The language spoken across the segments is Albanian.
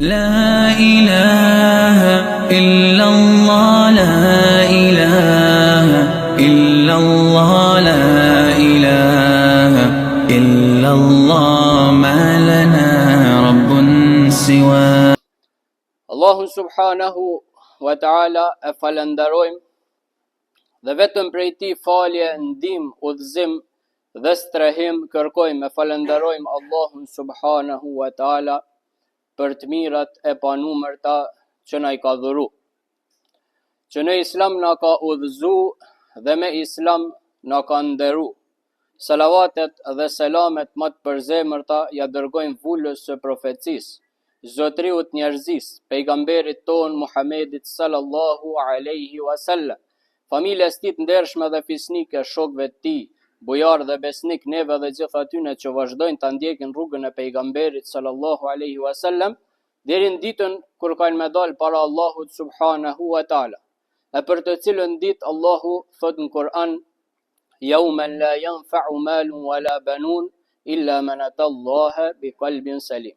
La ilaha illa Allah la ilaha illa Allah la ilaha illa Allah ma lana rabbun siwa Allahun subhanahu wa ta'ala e falënderojmë dhe vetëm prej tij falje, ndihmë, udhëzim dhe strehim kërkojmë e falënderojmë Allahun subhanahu wa ta'ala për të mirat e panumërta që na i ka dhuru. Që në islam na ka udhëzu dhe me islam na ka nderu. Salavatet dhe selamet më të përzemërta ia dërgojmë vulës së profecisë, zotëriut njerëzisë, pejgamberit tonë Muhammedit sallallahu alaihi wasallam, Familjes tij të ndershme dhe fisnike, shokëve të tij, bujarë dhe besnikë, neve dhe gjithë atyne që vazhdojnë ta ndjekin rrugën e Pejgamberit sallallahu alaihi wasallam deri në ditën kur kanë me dalë para Allahut subhanahu wa taala. E për të cilën ditë Allahu thotë në Kur'an Yawman la yanfa'u malun wala banun illa man ata Allaha bi qalbin salim.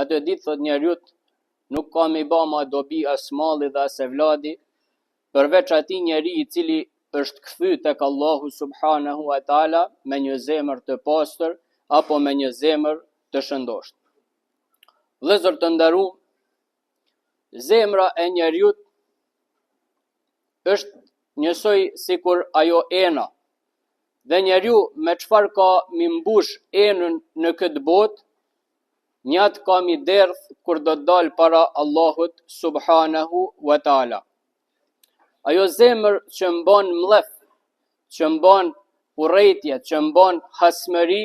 Atë ditë thotë njeriut nuk ka me i ba ma dobi as malli dhe as evladi, përveç atij njeri i cili është kthy tek Allahu subhanahu wa taala me një zemër të pastër apo me një zemër të shëndoshtë. Vëllezër të nderuar, zemra e njeriut është njësoj sikur ajo ena. Dhe njeriu me çfarë ka mi mbush enën në këtë botë, Njat ka mi derdh kur do të dalë para Allahut subhanahu wa taala. Ajo zemër që mban mllef, që mban urrejtje, që mban hasmëri,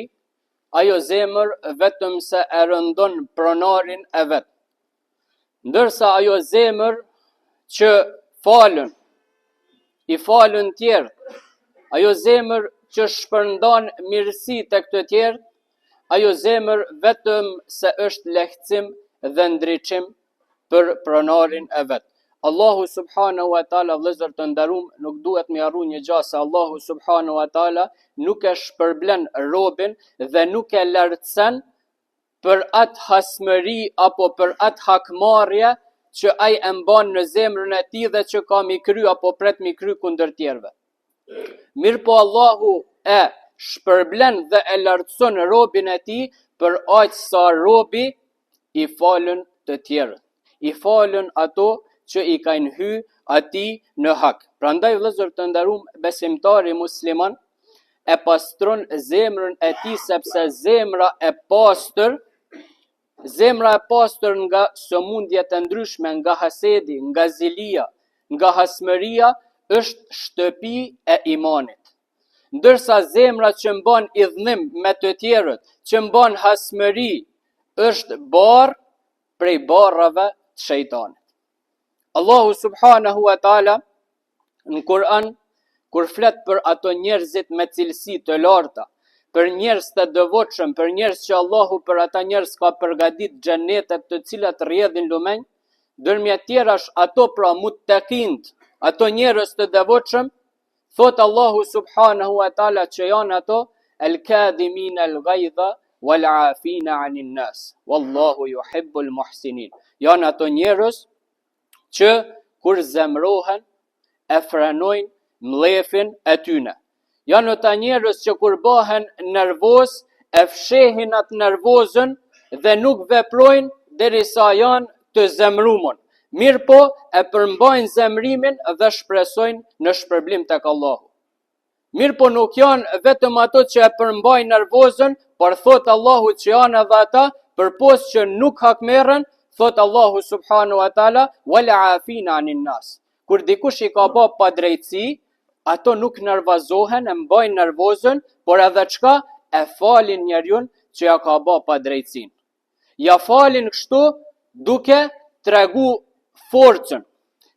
ajo zemër vetëm se e rëndon pronarin e vet. Ndërsa ajo zemër që falën, i falën tjerët, ajo zemër që shpërndan mirësi tek të tjerët, ajo zemër vetëm se është lehtësim dhe ndriçim për pronarin e vet. Allahu subhanahu wa taala vëllezër të nderum nuk duhet me harru një gjë se Allahu subhanahu wa taala nuk e shpërblen robin dhe nuk e lartësen për atë hasmëri apo për atë hakmarrje që ai e mban në zemrën e tij dhe që ka mi kry apo pret mi kry kundër tjerëve. Mirëpo Allahu e shpërblen dhe e lartëson robin e tij për aq sa robi i falën të tjerët. I falën ato që i kanë hy atij në hak. Prandaj vëllezër të nderum besimtari musliman e pastron zemrën e tij sepse zemra e pastër zemra e pastër nga sëmundjet e ndryshme, nga hasedi, nga zilia, nga hasmëria, është shtëpi e imanit. Ndërsa zemra që mban idhnim me të tjerët, që mban hasmëri, është barrë prej barrave të shejtanit. Allahu subhanahu wa taala në Kur'an kur flet për ato njerëzit me cilësi të larta, për njerëz të devotshëm, për njerëz që Allahu për ata njerëz ka përgatit xhenetet të cilat rrjedhin lumenj, ndërmjet tjerash ato pra muttakint, ato njerëz të devotshëm, thot Allahu subhanahu wa taala që janë ato el kadhimin el ghaidha wal afina anin nas wallahu yuhibbul muhsinin. Janë ato njerëz që kur zemrohen e frenojnë mllefin e tyne. Janë ata njerëz që kur bëhen nervoz e fshehin atë nervozën dhe nuk veprojnë derisa janë të zemrumun. Mirëpo e përmbajnë zemrimin dhe shpresojnë në shpërblim tek Allahu. Mirëpo nuk janë vetëm ato që e përmbajnë nervozën, por thot Allahu që janë edhe ata, përpos që nuk hakmerren, thot Allahu subhanahu wa taala, wal afina anin nas. Kur dikush i ka ba padrejtësi, ato nuk nervozohen, e mbajnë nervozën, por edhe çka e falin njeriun që ja ka ba padrejtësinë. Ja falin kështu duke tregu forcën,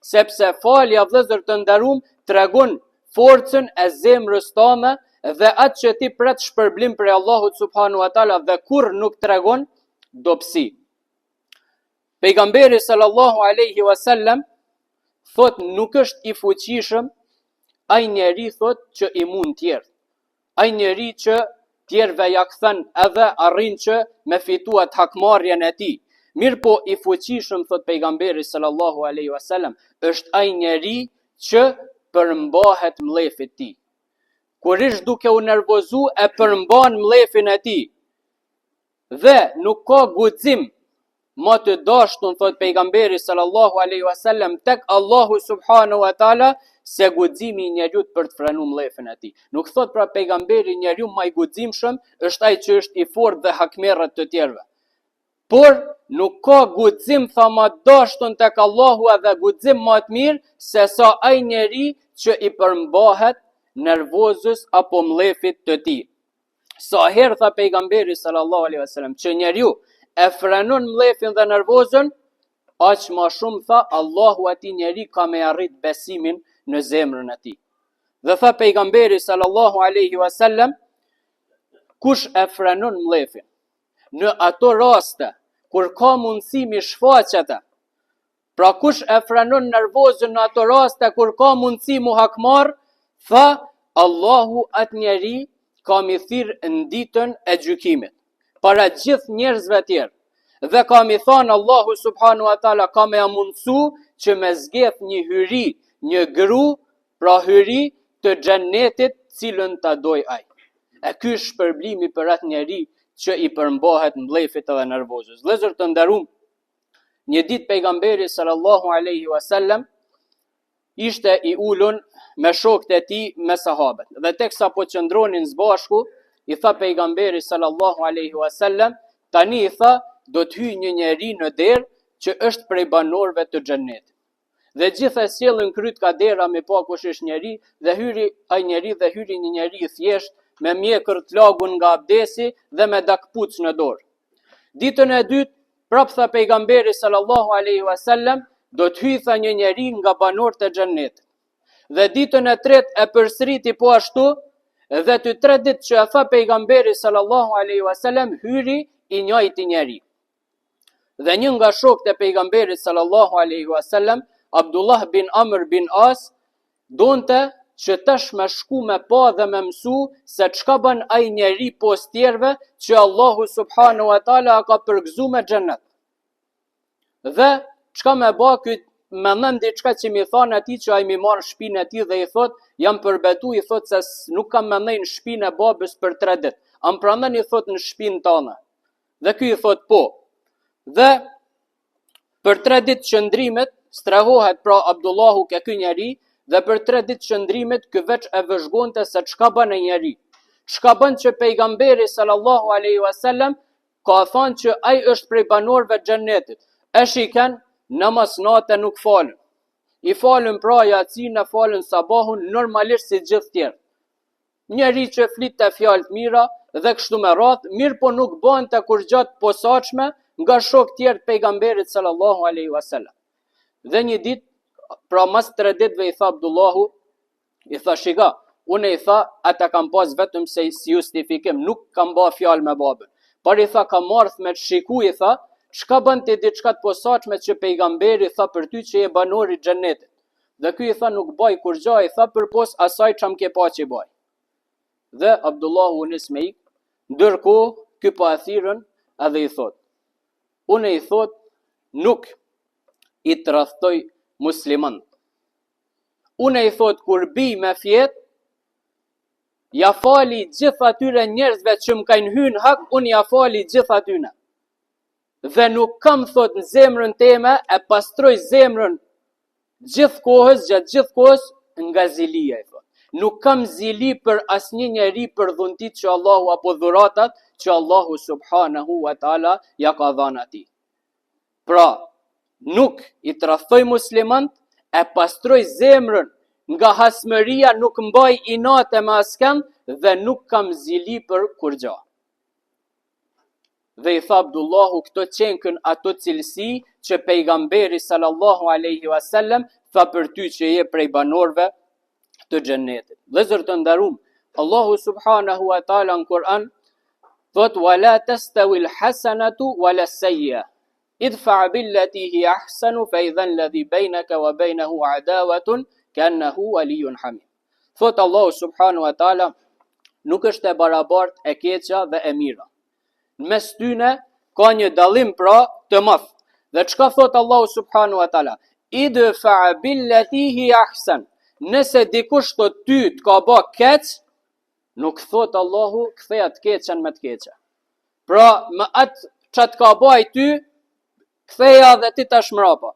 sepse falja vëllezër të nderum tregon forcën e zemrës tame dhe atë që ti pret shpërblim prej Allahut subhanahu wa taala dhe kurrë nuk tregon dobësi. Pejgamberi sallallahu alaihi wasallam thot nuk është i fuqishëm ai njeri thot që i mund tjerët. Ai njeri që tjerëve ja kthen edhe arrin që me fitu atë hakmarrjen e tij. Mirëpo i fuqishëm, thot pejgamberi sallallahu alaihi wasallam, është ai njeri që përmbahet mllefit tij. Kur është duke u nervozu e përmban mllefin e tij. Dhe nuk ka guxim ma të dashtun, thot pejgamberi sallallahu alaihi wasallam, tek Allahu subhanahu wa taala se guximi i njeriut për të frenu mllefin e tij. Nuk thot pra pejgamberi njeriu ma i guximshëm është ai që është i fortë dhe hakmerret të tjerëve. Por nuk ka guxim tha ma të dashtun tek Allahu edhe guxim ma të mirë se sa ai njeri që i përmbahet nervozës apo mllefit të tij. Sa herë tha pejgamberi sallallahu alaihi wasallam që njeriu e frenon mllefin dhe nervozën, aq ma shumë tha Allahu atij njeri ka me ia rrit besimin në zemrën e tij. Dhe tha pejgamberi sallallahu alaihi wasallam kush e frenon mllefin në ato raste kur ka mundësi mi shfaq atë Pra kush e frenon nervozën në ato raste kur ka mundësi mu hakmarr, tha Allahu atë njeri ka mi thirr në ditën e gjykimit, para gjithë njerëzve tjerë. Dhe ka mi thanë Allahu subhanu wa taala ka me ia mundësu që me zgjedh një hyri, një gru, pra hyri të xhennetit cilën ta dojë ai. E ky është shpërblimi për atë njeri që i përmbahet mllefit edhe nervozës. Vëllezër të nderum, Një ditë pejgamberi sallallahu alaihi wasallam ishte i ulun me shokët e tij me sahabët. Dhe teksa po qëndronin së bashku, i tha pejgamberi sallallahu alaihi wasallam, tani i tha do të hyjë një njeri në derë që është prej banorëve të xhennetit. Dhe gjithë e sjellën kryt ka dera me pa kush është njeri dhe hyri ai njeri dhe hyri një njeri i thjeshtë me mjekër të lagun nga abdesi dhe me da këpucë në dorë. Ditën e dytë, prap tha pejgamberi sallallahu alaihi wasallam, do të hyjë tha një njeri nga banorët e xhennetit. Dhe ditën e tretë e përsëriti po ashtu, dhe të tre ditë që e tha pejgamberi sallallahu alaihi wasallam hyri i njëjti njeri. Dhe një nga shokët e pejgamberit sallallahu alaihi wasallam, Abdullah bin Amr bin As, donte që tash me shku me pa dhe me mësu se çka bën ai njeri pos tjerëve që Allahu subhanahu wa taala e ka përgëzu me xhennet. Dhe çka me ba ky mendon diçka që mi thanë atij që ai mi marrë në shpinë e tij dhe i thot, jam përbetu i thot se nuk kam me nejt në shpinë e babës për tre ditë. A më pranon i thot në shpinë tane. Dhe ky i thot po. Dhe për tre ditë qëndrimit strehohet pra Abdullahu ke ky njeri dhe për tre ditë qëndrimit ky veç e vëzhgonte se çka bën ai njeri. Çka bën që pejgamberi sallallahu alaihi wasallam ka thënë që ai është prej banorëve të xhennetit. E shiken namaz nate nuk falën. I falën pra jacinë, falën sabahun normalisht si gjithë tjerë. Njeri që flitte fjalë të mira dhe kështu me radhë, mirëpo nuk bante kurrgjë të posaçme nga shokë tjerë të pejgamberit sallallahu alaihi wasallam. Dhe një ditë, pra mas tre ditëve i tha Abdullahu, i tha shiko, unë i tha, ata kam pas vetëm se si justifikim, nuk kam ba fjalë me babën. Por i tha, kam ardhë me të shiku, i tha, çka bën ti diçka të posaçme që pejgamberi tha për ty që je banor i xhennetit. Dhe ky i tha nuk baj kurgja, i tha përpos asaj që më ke pa që baj. Dhe Abdullahu u nis me ik, ndërkohë ky po e thirrën edhe i thot. Unë i thot nuk i tradhtoj musliman. Unë i thot kur bi me fjet, ja fali gjithë atyre njerëzve që më kajnë hy në hak, unë ja fali gjithë atyne. Dhe nuk kam thot në zemrën teme, e pastroj zemrën gjithë kohës, gjatë gjithë kohës, nga zilia, i thot. Nuk kam zili për asnjë njeri për dhuntit që Allahu apo dhuratat që Allahu subhanahu wa taala ja ka dhënë atij. Pra, nuk i tradhtoj muslimant, e pastroj zemrën nga hasmëria, nuk mbaj inate me askënd dhe nuk kam zili për kurgja. Dhe i tha Abdullahu këto qenkën ato cilësi që pejgamberi sallallahu alaihi wasallam tha për ty që je prej banorëve të xhennetit. Vëllezër të nderum, Allahu subhanahu wa taala në Kur'an thot wala tastawi al-hasanatu wala as-sayyi'a. Idfa billati hi ahsanu fa idha alladhi bainaka wa bainahu adawatun ka'annahu waliyyun hamim. Thot Allahu subhanahu wa taala nuk është e barabartë e keqja dhe e mira. Në mes tyne. Ka një dallim pra të madh. Dhe çka thot Allahu subhanahu wa taala? Idfa billati hi ahsan. Nëse dikush thot ty të ka ba keq, nuk thot Allahu ktheja të keqen me të keqe. Pra me atë që të ka ba ai ty, ktheja dhe ti tash mrapa.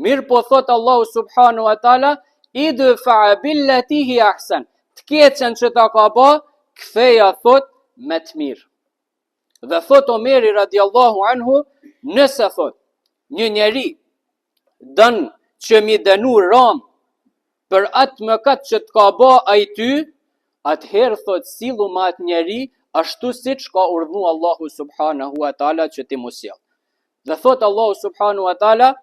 Mirëpo thot Allahu subhanahu wa taala, idfa billati hi ahsan. Të keqen që ta ka ba, ktheja thot me të mirë. Dhe thot Omeri radiallahu anhu, nëse thot, një njeri don që m'i dënu ram për atë mëkat që të ka ba ai ty, atëherë thot sillu me atë njeri ashtu siç ka urdhnu Allahu subhanahu wa taala që ti m'u sjell. Dhe thot Allahu subhanahu wa taala,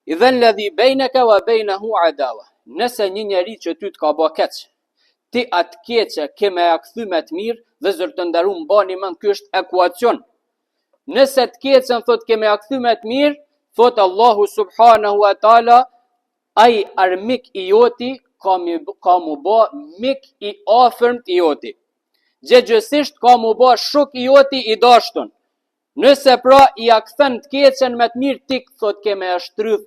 Idha alladhi bainaka wa bainahu adawa. Nëse një njeri që ty të ka ba keq, ti atë keqe ke me ja kthy me të mirë, vëllezër të nderum mbani mend ky është ekuacion. Nëse të keqen thot ke me ja kthy me të mirë, thot Allahu subhanahu wa taala, ai armik i joti ka mi ka mu ba mik i afërmt i joti. Gjegjësisht ka mu ba shok i joti i dashtun. Nëse pra ia kthen të keqen me të mirë ti thot ke me e shtrydh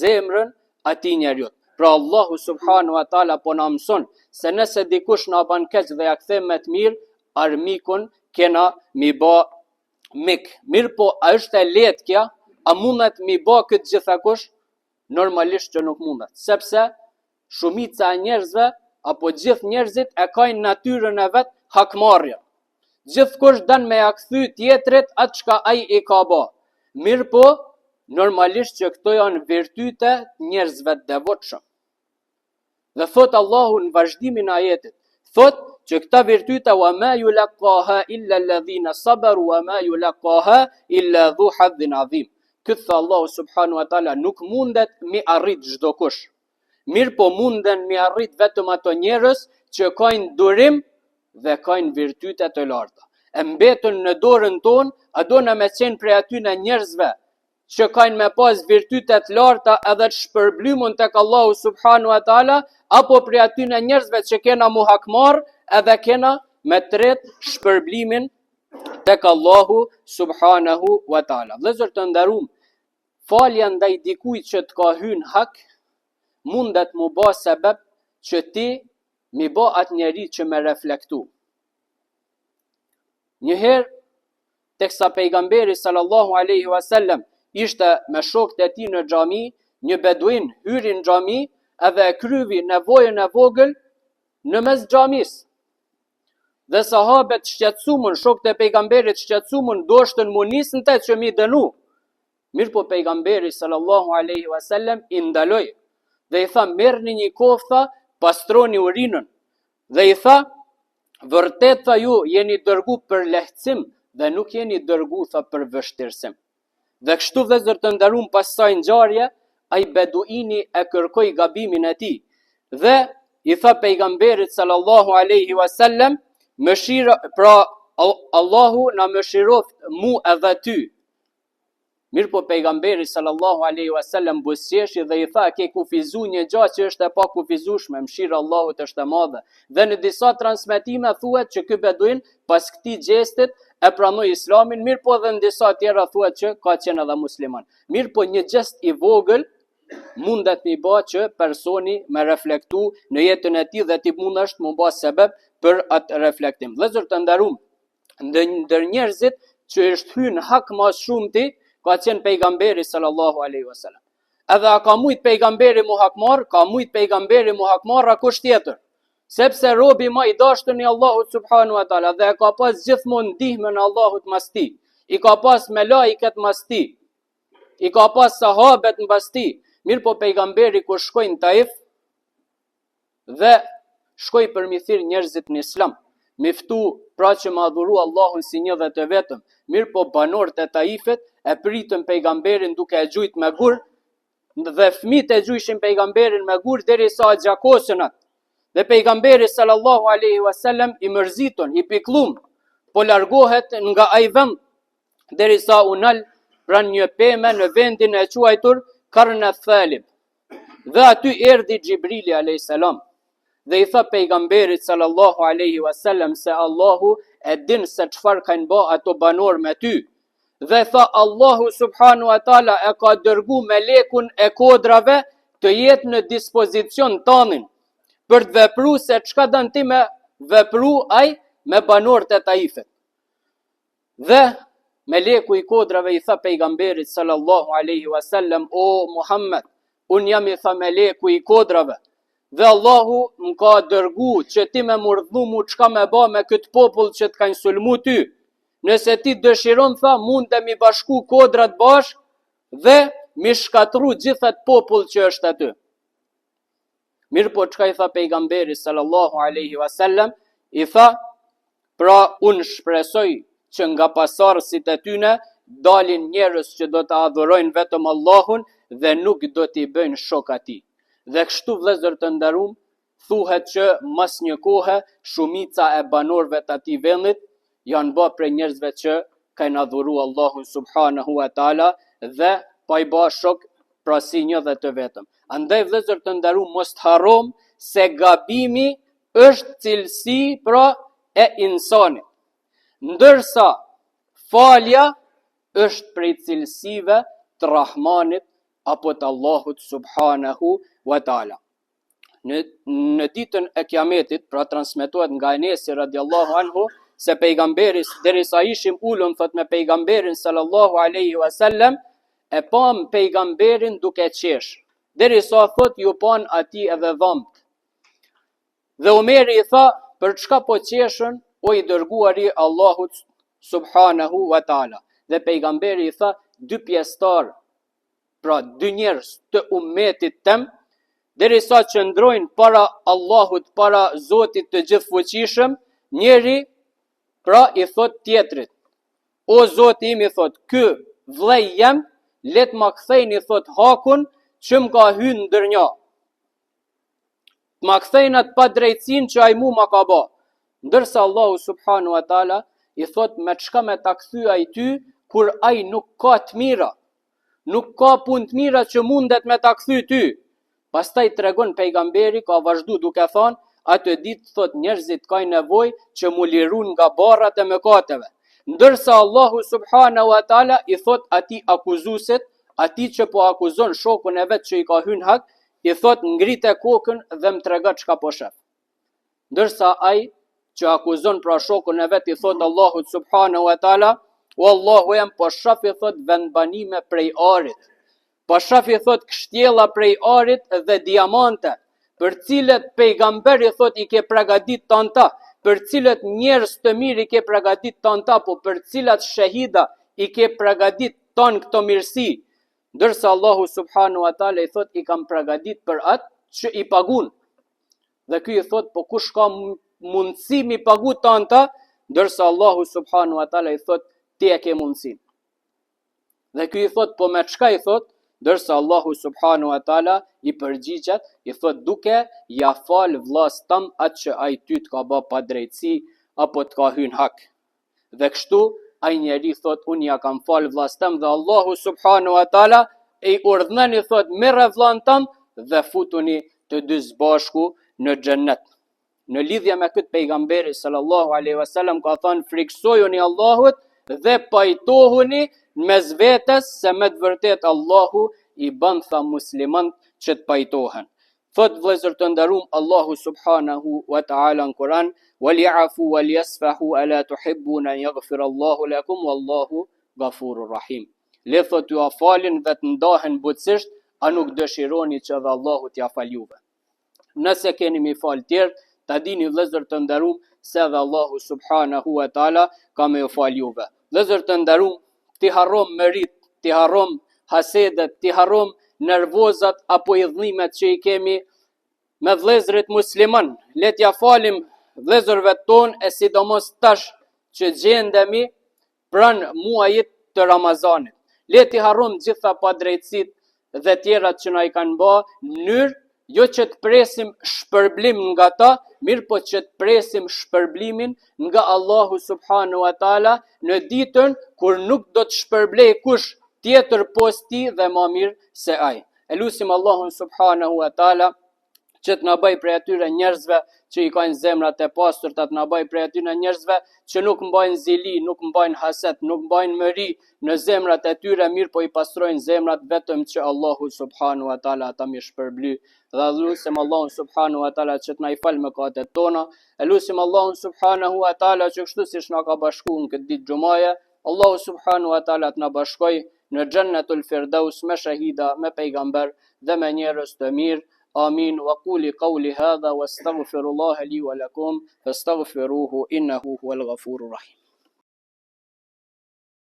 zemrën atij njeriut. Pra Allahu subhanahu wa taala po na mëson se nëse dikush na ban keq dhe ja kthem me të mirë, armikun kena mi ba mik. Mirëpo, a është e lehtë kjo? A mundet mi ba këtë gjithakush? Normalisht që nuk mundet, sepse shumica e njerëzve apo gjithë njerëzit e kajnë natyrën e vet hakmarrjen. Gjithkush don me ja kthy tjetrit atë çka ai i ka ba. Mirëpo, normalisht që këto janë virtyte të njerëzve të devotshëm. Dhe thot Allahu në vazhdimin e ajetit, thot që këta virtyte wa ma yulaqaha illa alladhina sabaru wa ma yulaqaha illa dhu hadhin adhim. Këtë tha Allahu subhanahu wa taala nuk mundet mi arrit çdokush. Mirëpo munden mi arrit vetëm ato njerëz që kajnë durim dhe kajnë virtyte të larta. E mbetën në dorën tonë, a dona me qenë prej atyne njerëzve që kajnë me pas virtyte të larta edhe të shpërblymun tek Allahu subhanu wa ta'ala, apo prej atyne njerëzve që kena mu hakmarr edhe kena me tret shpërblimin tek Allahu subhanahu wa ta'ala. Vëllezër të nderum, falja ndaj dikujt që të ka hy në hak, mundet mu ba sebeb që ti mi ba atë njeri që me reflektu. Njëherë, teksa pejgamberi sallallahu alaihi wasallam ishte me shokët e tij në xhami, një beduin hyri në xhami edhe e kryvi nevojën e vogël në mes xhamisë. Dhe sahabet shqetësumun, shokët e pejgamberit shqetësumun, doshtën mu nis në te që mi dënu. Mirëpo pejgamberi sallallahu alaihi wasallam i ndaloi dhe i tha merrni një kovë tha, pastroni urinën. Dhe i tha vërtet tha ju jeni dërgu për lehtësim dhe nuk jeni dërgu tha për vështirësim. Dhe kështu vëllezër të nderum pas kësaj ngjarje, ai beduini e kërkoi gabimin e tij dhe i tha pejgamberit sallallahu alaihi wasallam, mëshira pra Allahu na mëshiroft mu edhe ty. Mirëpo pejgamberi sallallahu alaihi wasallam buzëqeshi dhe i tha ke kufizu një gjë që është e pakufizueshme, mëshira e Allahut është e madhe. Dhe në disa transmetime thuhet që ky beduin pas këtij gjestit e pranoi Islamin, mirëpo edhe në disa tjera thuhet që ka qenë edhe musliman. Mirëpo një gjest i vogël mundet mi ba që personi me reflektu në jetën e tij dhe ti mundesh mu ba sebeb për atë reflektim. Vëllezër të nderum, ndër njerëzit që është hy në hak ma shumti, ka qenë pejgamberi sallallahu alaihi wasallam. Edhe a ka mujt pejgamberi mu hakmarr, ka mujt pejgamberi mu hakmarr a kush tjetër. Sepse robi ma i dashtun i Allahut subhanu wa taala dhe e ka pas gjithmonë ndihmën e Allahut mas tij. I ka pas melaiket mas tij. I ka pas sahabet mbas tij. Mirëpo pejgamberi kur shkoi në Taif, Dhe shkoi për mi thirr njerëzit në Islam, mi ftu pra që me adhuru Allahun si një dhe të vetëm. Mirëpo banorët e Taifit e pritën pejgamberin duke e gjujt me gur dhe fëmijët e gjujshin pejgamberin me gur derisa e gjakosën atë. Dhe pejgamberi sallallahu alaihi wasallam i mërzitun, i pikllum, po largohet nga ai vend derisa u nal pranë një peme në vendin e quajtur Karn Thalib. Dhe aty erdhi Xhibrili alayhis salam dhe i tha pejgamberit sallallahu alaihi wasallam se Allahu e din se çfarë kanë ba ato banorë me ty. Dhe tha Allahu subhanu wa taala e ka dërgu melekun e kodrave të jetë në dispozicion tanin për të vepru se çka don ti me vepru ai me banorët e Taifit. Dhe meleku i kodrave i tha pejgamberit sallallahu alaihi wasallam o Muhammed, unë jam i tha meleku i kodrave dhe Allahu më ka dërgu që ti me m'urdhnu mu çka me ba me këtë popull që të kanë sulmu ty. Nëse ti dëshiron tha mundem m'i bashku kodrat bashkë dhe m'i shkatrru gjithë atë popull që është aty. Mirëpo çka i tha pejgamberi sallallahu alaihi wasallam, i tha, pra unë shpresoj që nga pasardhësit e tyne dalin njerëz që do të adhurojnë vetëm Allahun dhe nuk do t'i bëjnë shok atij. Dhe kështu vëllezër të nderum, thuhet që mas një kohe shumica e banorëve të atij vendit janë ba prej njerëzve që kanë adhuru Allahun subhanahu wa taala dhe pa i ba shok pra si një dhe të vetëm. Andaj vëllezër të nderum mos të harrom se gabimi është cilësi pra e insanit. Ndërsa falja është prej cilësive të Rahmanit apo të Allahut subhanahu wa taala. Në, në ditën e kiametit, pra transmetohet nga Enesi radiallahu anhu, se pejgamberi, derisa ishim ulun, thot me pejgamberin sallallahu aleyhi wa sallam, e pam pejgamberin duke qesh. Derisa thot iu pan atij edhe dhambt. Dhe Umeri i tha, për çka po qeshën, o i dërguari i Allahut subhanahu wa ta'ala. Dhe pejgamberi i tha, dy pjesëtarë pra dy njerëz të ummetit tem, derisa qëndrojnë para Allahut, para Zotit të gjithëfuqishëm, njëri pra i thot tjetrit, o Zoti im i thot, ky vllai jem, le të ma kthejnë i thot hakun që më ka hy n'dynja. Të ma kthejnë atë padrejtësinë që ai mu ma ka ba. Ndërsa Allahu subhanu wa taala i thot me çka me ta kthy ai ty kur ai nuk ka të mira. Nuk ka punë të mira që mundet me ta kthy ty. Pastaj tregon pejgamberi ka vazhdu duke thanë, atë ditë thot njerëzit kanë nevojë që mu liru nga barrat e mëkateve. Ndërsa Allahu subhanahu wa taala i thot atij akuzuesit, atij që po akuzon shokun e vet që i ka hyn hak, i thot ngrite kokën dhe më trego çka po shef. Ndërsa ai që akuzon pra shokun e vet i thot Allahut subhanahu wa taala, o Allahu jem po shof i thot vendbanime prej arit. Po shof i thot kështjella prej arit dhe diamante, për cilët pejgamber i thot i ke pregadit tanta, për cilët njerëz të mirë i ke pregadit tanta, po për cilat shehida i ke pregadit tanë këto mirësi, Ndërsa Allahu subhanahu wa taala i thot i kam pregadit për atë që i pagun. Dhe ky i thot po kush ka mundësi mi pagu tanta, ndërsa Allahu subhanahu wa taala i thot ti e ke mundësinë. Dhe ky i thot po me çka i thot, ndërsa Allahu subhanahu wa taala i përgjigjet, i thot duke ja fal vllas tam atë që ai ty të ka ba padrejtësi apo të ka hyn hak. Dhe kështu ai njeri thot unë ja kam fal vllas tem dhe Allahu subhanahu wa taala e i urdhnon i thot merre vllan tam dhe futuni të dy së bashku në xhennet. Në lidhje me këtë pejgamberi sallallahu alaihi wasallam ka thënë frikësojuni Allahut dhe pajtohuni mes vetes se me të vërtetë Allahu i bën tha muslimant që të pajtohen. Thot vëllezër të nderum Allahu subhanahu wa ta'ala në Kur'an, "Wal ya'fu wal yasfahu ala tuhibbuna an yaghfira Allahu lakum wallahu ghafurur rahim." Le thot t'jua falin dhe të ndahen butësisht, a nuk dëshironi që edhe Allahu t'ja fal juve. Nëse keni mi fal tjerë, ta dini vëllezër të nderum se edhe Allahu subhanahu wa ta'ala ka me ju fal juve. Vëllezër të nderum, t'i harrom mëritë, t'i harrom hasedet, t'i harrom nervozat apo idhnimet që i kemi me vëllezërit musliman. Le t'ja falim vëllezërve tonë e sidomos tash që gjendemi pranë muajit të Ramazanit. Le t'i harrom gjitha padrejtësitë dhe tjerat që na i kanë ba në mënyrë jo që të presim shpërblim nga ta, mirëpo që të presim shpërblimin nga Allahu subhanahu wa taala në ditën kur nuk do të shpërblej kush tjetër pos tij dhe ma mirë se ai. E lusim Allahun subhanahu wa taala. që të na bëjë prej atyre njerëzve që i kanë zemrat e pastërta, të na bëjë prej atyre njerëzve që nuk mbajnë zili, nuk mbajnë haset, nuk mbajnë mëri në zemrat e tyre, mirëpo i pastrojnë zemrat vetëm që Allahu subhanahu wa taala ata m'i shpërbly. Dhe lusim Allahun subhanahu wa taala që të na i falë mëkatet tona, e lusim Allahun subhanahu wa taala që kështu siç na ka bashkuar në këtë ditë xhumaje, Allahu subhanahu wa taala të na bashkojë në Xhennetul Firdaus me shahida, me pejgamber dhe me njerëz të mirë. Amin wa quli qawli hadha wastaghfirullaha li wa lakum fastaghfiruhu innahu huwal ghafurur rahim.